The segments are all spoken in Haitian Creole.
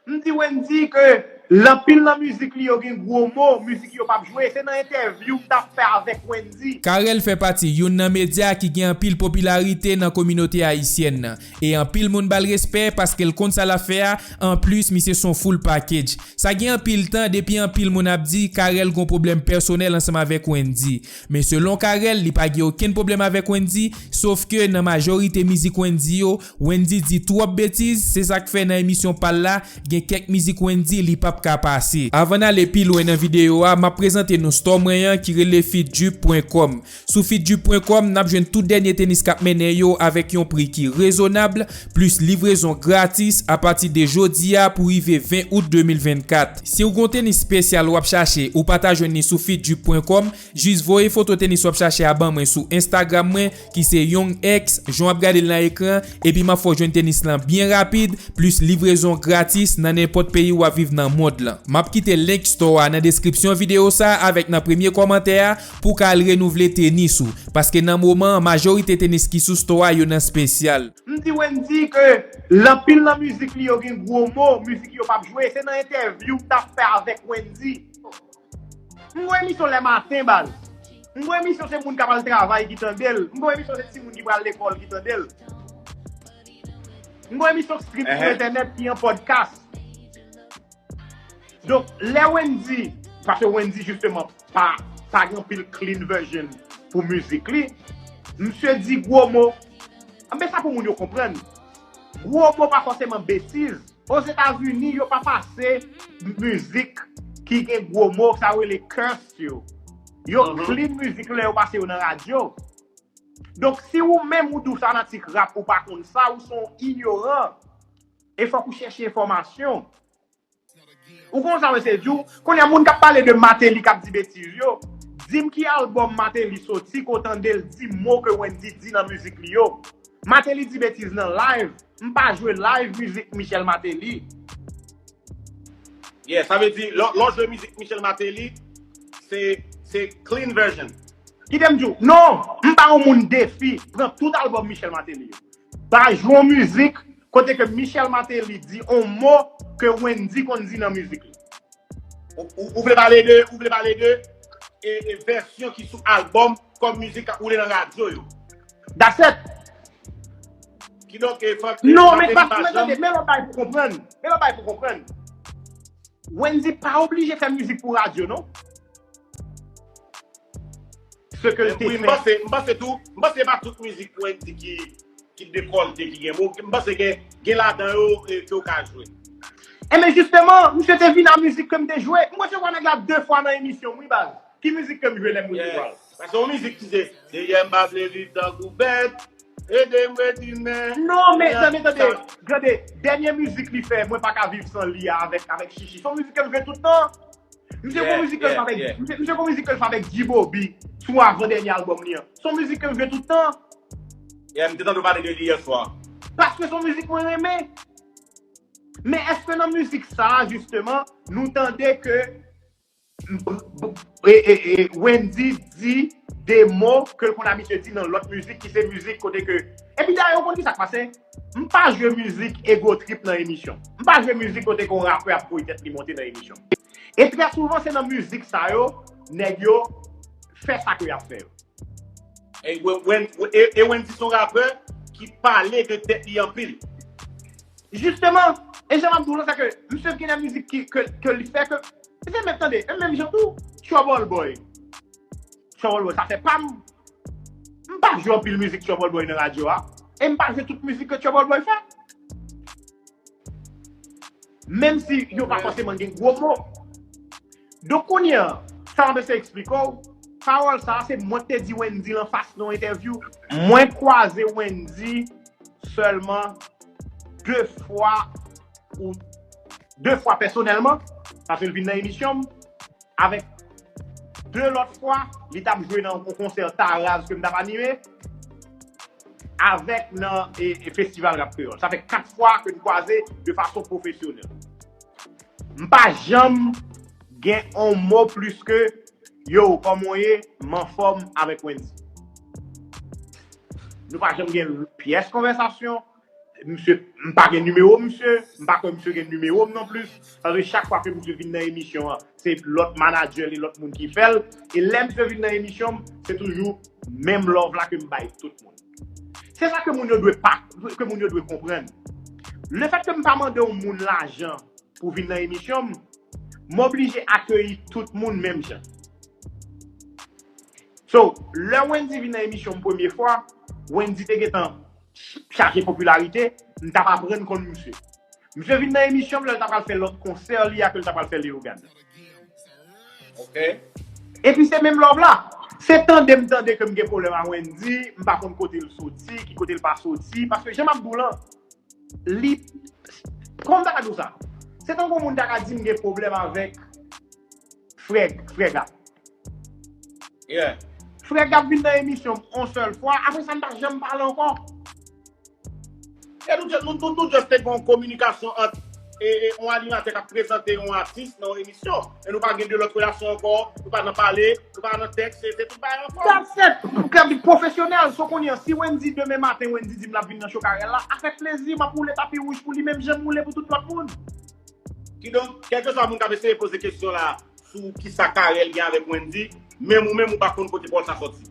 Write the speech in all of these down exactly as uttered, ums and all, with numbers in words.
M di Wendy ke l anpil nan mizik li yo gen gwo mo, mizik yo p ap jwe. Se nan entèvyou m t ap fè avèk Wendy. Carel fè pati youn nan medya ki gen anpil popilarite nan kominote ayisyèn nan. E anpil moun ba l respè paske l konn sa l ap fè a. Anplis, misye se yon full package. Sa gen anpil tan depi anpil moun ap di Carel gon pwoblèm pèsonèl ansanm avèk Wendy. Men selon Carel, li pa gen okenn pwoblèm avèk Wendy, sof ke nan majorite mizik Wendy yo, Wendy di twòp betiz, se sa k fè nan emisyon pa l la, gen kèk mizik Wendy li p ap ka pase. Avan n ale pi lwen nan videyo a, m ap prezante nou store mwen an ki rele fitjup pwen kòm. Sou fitjup pwen kòm, n ap jwenn tout dènye tenis k ap mennen yo avèk yon pri ki rezonab, plis livrezon gratis apati de jodi a pou rive ven out de mil vennkat. Si w gen yon tenis espesyal w ap chache, ou pa ta jwenn li sou fitjup pwen kòm, jis voye foto tenis w ap chache a ban mwen sou Instagram mwen, ki se Young X, jan w ap gade l nan ekran, epi m ap fè w jwenn tenis lan byen rapid, plis livrezon gratis nan nenpòt peyi w ap viv nan mond lan. M ap kite link store a nan deskripsyon videyo sa a avèk nan premye kòmantè a pou w ka al renouvle tenis ou, paske nan moman an, majorite tenis ki sou store a yo nan espesyal. M di Wendy ke l anpil nan mizik li yo gen gwo mo, mizik yo p ap jwe. Se nan entèvyou m t ap fè avèk Wendy. M gon emisyon lè maten, baz. M gon emisyon se moun k ap al travay ki tande l. M gon emisyon se timoun ki pral lekòl ki tande l. M gon emisyon k stream sou entènèt ki an podcast. Donk, lè Wendy, paske Wendy, jisteman, pa, pa gen anpil clean version pou mizik li, misye di gwo mo. Anben, sa pou moun yo konprann. Gwo mo pa fòseman betiz. Ozetazini, yo pa pase mizik ki gen gwo mo, sa yo rele curse yo. Yo clean mizik lè yo pase yo nan radyo. Donk, si ou menm ou di w fanatik rap, ou pa konn sa, ou se yon inyoran. E fòk ou chèche enfòmasyon. Ou konn sa mwen se di w? Kounye a, moun k ap pale de Martelly k ap di betiz yo, di m ki albòm Martelly soti ke w tande l di mo ke Wendy di nan mizik li yo. Martelly di betiz nan live. M pa jwe live mizik Michel Martelly. Yeah, sa vle di, lè, lè w jwe mizik Michel Martelly, se, se clean version. Kite m di w, non, m pa yon moun defi, pran tout albòm Michel Martelly yo. Ba jwe yon mizik kote ke Michel Martelly di yon mo ke Wendy konn di nan mizik li. Ou, ou, ou vle pale de, ou vle pale de e, e vèsyon ki sou albòm kòm mizik k ap woule nan radyo yo. That's it. Kidonk, e, fòk, e, Non, men Martelly pa, pa men janm tande, men lòt bagay pou konprann. Men lòt bagay pou konprann. Wendy pa oblije fè mizik pou radyo, non. Ce que l te fè. Wi, m panse, m panse tou, m panse pa tout mizik Wendy ki, ki dekòlte, ki gen mo. M panse gen, gen ladan yo, e, ke w ka jwe. Enben, jisteman, misye te vin a mizik ke m te jwe. M resevwa nèg la de fwa nan emisyon m, wi, baz. Ki mizik ke m jwe lè m resevwa l? Paske yon mizik ki se, Seyè, m pa vle viv tankou bèt, ede m ret imen. Non, men, tande, tande, tande, dènye mizik li fè, Mwen pa ka viv san li a, avèk, avèk Chichi. Se yon mizik ke m jwe tout tan. Misye gon mizik ke l fè avèk, misye, misye gon mizik ke l fè avèk G-Bobby sou avan dènye albòm li an. Se yon mizik ke m jwe tout tan. Yeah, m te tande w pale de li yè swa. Paske se yon mizik mwen renmen. Men èske nan mizik sa a, jisteman, nou tande ke e, e, e, Wendy di de mo ke l konn abitye di nan lòt mizik, ki se mizik kote ke. Epi dayè, ou konn ki sa k pase? M pa jwe mizik ego trip nan emisyon. M pa jwe mizik kote ke yon rapè ap voye tèt li monte nan emisyon. E trè souvan, se nan mizik sa yo, nèg yo fè sa ke y ap fè yo. E Wen-, Wen-, e, e Wendy se yon rapè ki pale de tèt li anpil. Jisteman, e jan m ap di w lan, se ke misye gen de mizik ki, ke, ke li fè ke, se menm, tande, e menm jan tou, Trouble Boy. Trouble Boy, sa fè pa m, m pa jwe anpil mizik Trouble Boy nan radyo a, e m pa jwe tout mizik ke Trouble Boy fè. Menm si yo pa fòseman gen gwo mo. Donk, kounye a, sa m ap eseye eksplike w, pawòl sa a, se mwen k te di Wendy l anfas nan yon entèvyou. Mwen kwaze Wendy sèlman de fwa, ou de fwa pèsonèlman, paske l vin nan emisyon m, avèk de lòt fwa, li t ap jwe nan yon konsè Taraz ke m t ap anime, avèk nan, e, e festival rap kreyòl. Sa fè kat fwa ke n kwaze de fason pwofesyonèl. M pa janm gen yon mo plis ke, yo, kòman w ye, m anfòm avèk Wendy. Nou pa janm gen pyès konvèsasyon, Misye, m pa gen nimewo misye, m pa kwè misye gen nimewo m non plis. Paske chak fwa ke misye vin nan emisyon an, se lòt manadjè li, lòt moun ki fè l. E lè misye vin nan emisyon m, se toujou menm love la ke m bay tout moun. Se sa ke moun yo dwe pa, ke moun yo dwe konprann. Lefèt ke m pa mande yon moun lajan pou vin nan emisyon m, m oblije akeyi tout moun menm jan. So, lè Wendy vin nan emisyon m premye fwa, Wendy te gentan chaje popilarite, m t ap aprann konn misye. Misye vin nan emisyon m lè l ta pral fè lòt konsè li a ke l ta pral fè Leyogàn. Ok. Epi se menm love la. Se tande m tande ke m gen pwoblèm a Wendy, m pa konn kote l soti, ki kote l pa soti, paske jan m ap di w lan, li, kòman m ta ka di w sa? Se tankou moun ta ka di m gen pwoblèm avèk frè, frè Gap. Yeah. Frè Gap vin nan emisyon m yon sèl fwa, apre sa n pa janm pale ankò. E nou, nou, nou, nou just te gen yon kominikasyon ant e, e, yon animatè k ap prezante yon atis nan yon emisyon. E nou pa gen de lòt relasyon ankò, nou pa nan pale, nou pa nan tèks, se, se tout bagay ankò. That's it! Kèm pwofesyonèl, so kounye a, si Wendy demen maten, Wendy di m l ap vin nan show Carel la, avèk plezi, m ap woule tapi wouj pou li, menm jan m woule pou tout lòt moun. Kidonk, kèlkeswa moun k ap eseye poze kesyon la sou kisa Carel gen avèk Wendy, menm ou menm ou pa konn kote pawòl sa sòti.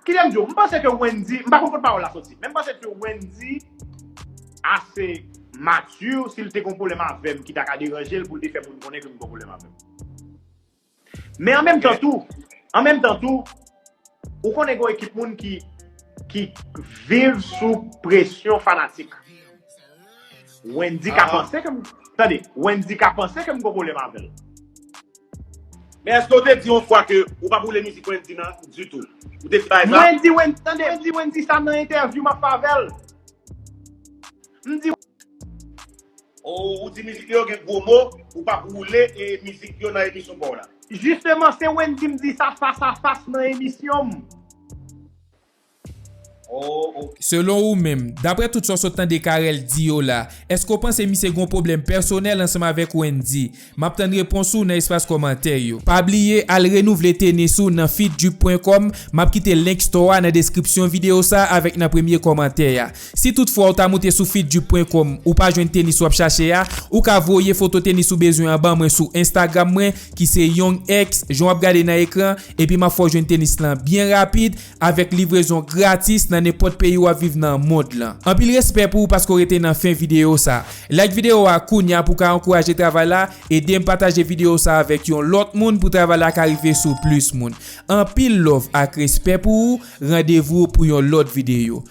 Kilè m di w, m panse ke Wendy, m pa konn kote pawòl la sòti, men m panse ke Wendy ase mature, si l te gen yon pwoblèm avè m ki ta ka deranje l pou l te fè moun konnen ke m gen yon pwoblèm avè l. Men an menm tan tou, an menm tan tou, ou konnen gen yon ekip moun ki, ki viv sou presyon fanatik. Wendy ka panse ke m, tande, Wendy ka panse ke m gen yon pwoblèm avè l. Men èske w te di yon fwa ke ou p ap woule mizik Wendy nan ditou? Ou te di bagay sa? Mwen di Wendy, tande, mwen di Wendy sa nan entèvyou m ap fè avè l. M di Ou, ou di mizik yo gen gwo mo, ou p ap woule e mizik yo nan emisyon pa w la. Jisteman, se Wendy m di sa fas a fas nan emisyon m. Oh, ok. Selon ou menm, daprè tout sa w sot tande Carel di yo la, èske w panse misye gen yon pwoblèm pèsonèl ansanm avèk Wendy? M ap tann repons ou nan espas kòmantè yo. Pa bliye al renouvle tenis ou nan fitjup pwen kòm, m ap kite link store a nan deskripsyon videyo sa avèk nan premye kòmantè a. Si toutfwa w ta moute sou fitjup pwen kòm ou pa jwenn tenis w ap chache a, ou ka voye foto tenis ou bezwen an ban mwen sou Instagram mwen ki se Young X, jan w ap gade nan ekran, epi m ap fè w jwenn tenis lan byen rapid avèk livrezon gratis nan nenpòt peyi w ap viv nan mond lan. Anpil respè pou ou paske w rete nan fen videyo sa. Like videyo a kounya pou w ka ankouraje travay la, ede m pataje videyo sa avèk yon lòt moun pou travay la ka rive sou plis moun. Anpil love ak respè pou ou, randevou pou yon lòt videyo.